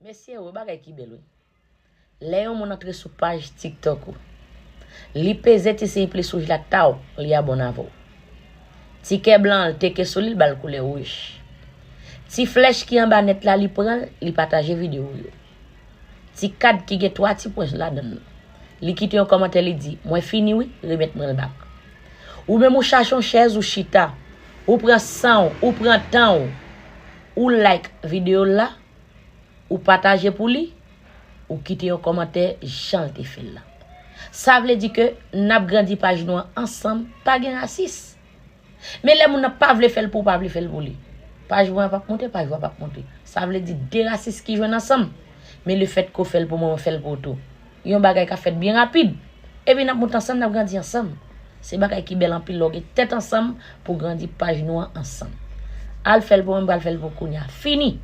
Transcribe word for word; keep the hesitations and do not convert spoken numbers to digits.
Mesye, wè bagay ki bèl, wi. Lè yon moun antre sou paj TikTok ou, li peze ti siy plis wouj la, taw, li abòne avè w. Ti kè blan an, l teke sou li, l ba l koulè wouj. Ti flèch ki anba nèt la, li pran l, li pataje videyo w yo. Ti kad ki gen twa ti pwen ladan l, li kite yon kòmantè, li di, "Mwen fini wi, remèt mwen l bak." Ou menm ou chache yon chèz, ou chita, ou pran san w, ou pran tan w, ou like videyo l la, ou pataje pou li, ou kite yon kòmantè jan l te fè l la. Sa vle di ke n ap grandi paj nou an ansanm, pa gen rasis. Men lè moun nan pa vle fè l pou w, pa vle fè l pou li, paj mwen an p ap monte, paj ou a p ap monte. Sa vle di de rasis ki jwenn ansanm. Men lefètke w fè l pou mwen, mwen fè l pou w tou. Yon bagay ka fèt byen rapid. Epi n ap monte ansanm, n ap grandi ansanm. Se bagay ki bèl anpil lè w gen tèt ansanm pou grandi paj nou an ansanm. Al fè l pou mwen, m pral fè l pou w kounye a. Fini.